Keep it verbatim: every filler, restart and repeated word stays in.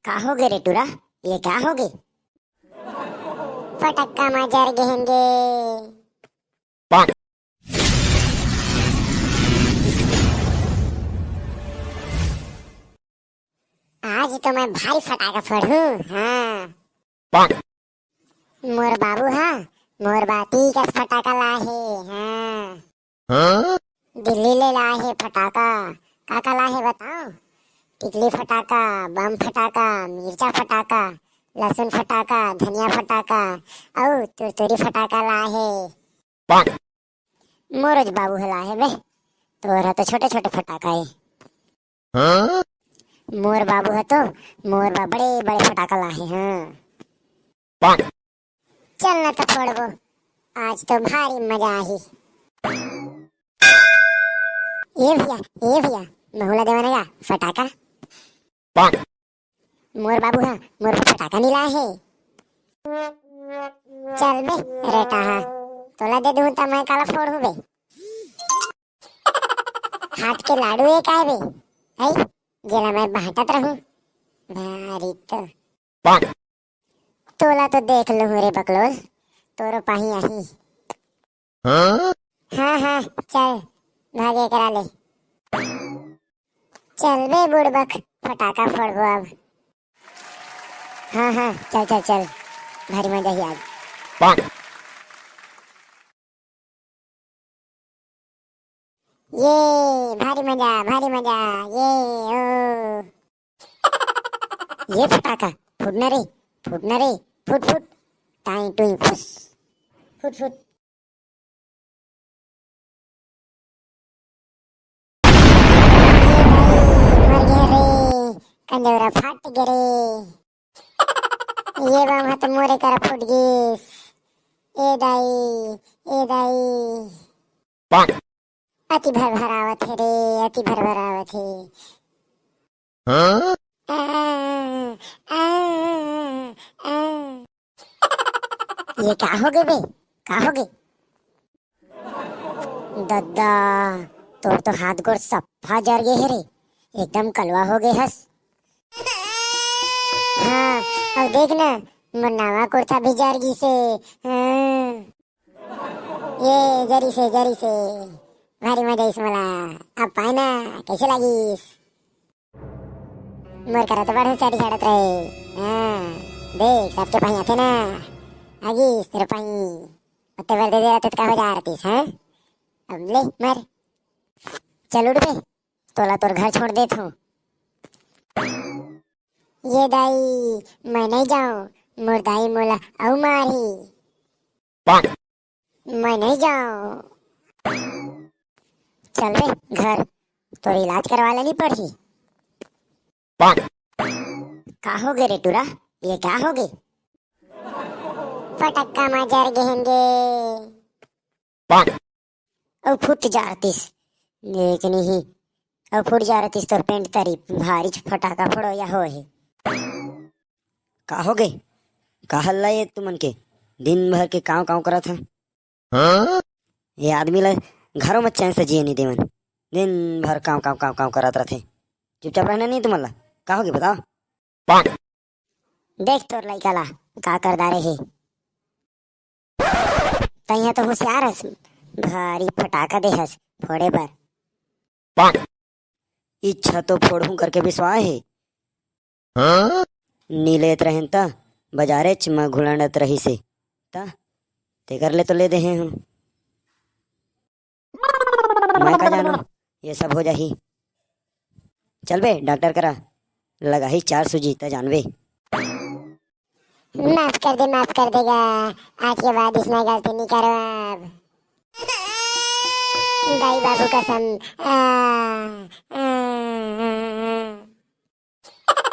का होगे रे टूरा? ये का होगे? फटक्का म जर गे हंगे। आज तो मैं भारी फटाका फोड़हूँ। हाँ। मोर बाबू हा मोर बाती कस फटाका लाहे। हाँ। दिल्ली ले लाहे फटाका। का का लाहे बताओ? टिकली फटाका, बम फटाका, मिर्चा फटाका, लहसुन फटाका, धनिया फटाका, अउ तुरतुरी फटाका लाहे। मोरोज बाबू ह लाहे बे, तोर ह तो छोटे छोटे फटाका हे। मोर बाबू ह तो मोर बर बड़े बड़े फटाका लाहे। हाँ। चल ना तो फोड़बो, आज तो भारी मजा आही। ए भैया, ए भैया, महू ला देवा ना गा फटाका। मोर बाबू हा मोर बर फटाका नइ लाहे। चल बे रेटा हा, तोला दे दूँ त मैं काला फोड़हूँ बे। हाथ के लाडू ए काय बे? है, जेला मैं बांटत रहूँ। भारी तो। तोला तो देख लूँ रे बकलोल, तोरो पाही आही। हाँ? हाँ, हाँ, चल, भागे करा ले। चल बे बुड़बक, फटाका फोड़बो अब। हाँ, हाँ, चल, चल, चल, भारी मजा ही आज। ये, भारी मजा, भारी मजा, ये, ओ। ये फटाका, फुट ना रे, फुट ना रे, फुट, फुट, टाई टुई फुस, फुट, फुट। ये दाई, मर गे रे, कंजौरा फाट गे रे। ये बम ह तो मोरे करा फूट गिस। ए दाई, ए दाई। अति भर भरावत हे रे, अति भर भरावत हे। आ, आ, आ, आ। ये का होगे बे? का होगे? दद्दा, तोर तो हाथ गोड़ सफा जर गे हे रे, एकदम कलवा हो गे हस। हाँ, अउ देख ना, मोर नवा कुर्ता भी जर गिस हे। हाँ। ये जरिस हे, जरिस हे, भारी मजा आइस मोला। अब पाए ना, कैसे लागिस? मोर करा तो बड़ हुसियारी झाड़त रहे। हाँ, देख, सबके पाही आथे ना। आगिस तोर पाही। ओते बर दे दे रहते त का हो जा रहतिस, हाँ? अब ले, मर। चल उठ बे, तोला तोर घर छोड़ देत हूँ। ये दाई, मैं नहीं जाऊँ, मोर दाई मोला अउ मारही। मैं नहीं जाऊँ। चल बे घर, तोर इलाज करवा लेनी पड़ही। का होगे रे टूरा? ये का होगे? फटक्का म जर गे हंगे। अउ फुट जा रहतिस, लेकिन ही, अउ फुट जा रहतिस तोर पेंट तरी, भारी फटाका फोड़ो या हो हे। का होगे? का हल्ला ये तुमन के? दिन भर के कांव कांव करत ह। ये आदमी ला घरों म चैन से जिए नहीं देवन। दिन भर कांव कांव कांव कांव करत रथे। चुपचाप रहना नहीं तुमन ला। का होगे बताओ? देख तोर लइका ला का कर डारे हे। तइया तो हुसियार हस, भारी फटाका दे हस फोड़े बर। इच्छा तो फोड़हूं करके बिसवाए हे। नी लेत रहेन त बजारेच म घुलंडत रहिस हे। त तेकर ले तो ले देहे हूं। मैं का जानों, ये सब हो जाही। चल बे, डॉक्टर करा, लगाही चार सूजी, त जानबे। माफ कर दे, माफ कर देगा, आज के बाद इसने गलती नहीं करो अब। दाई बाबू कसम। आ, आ।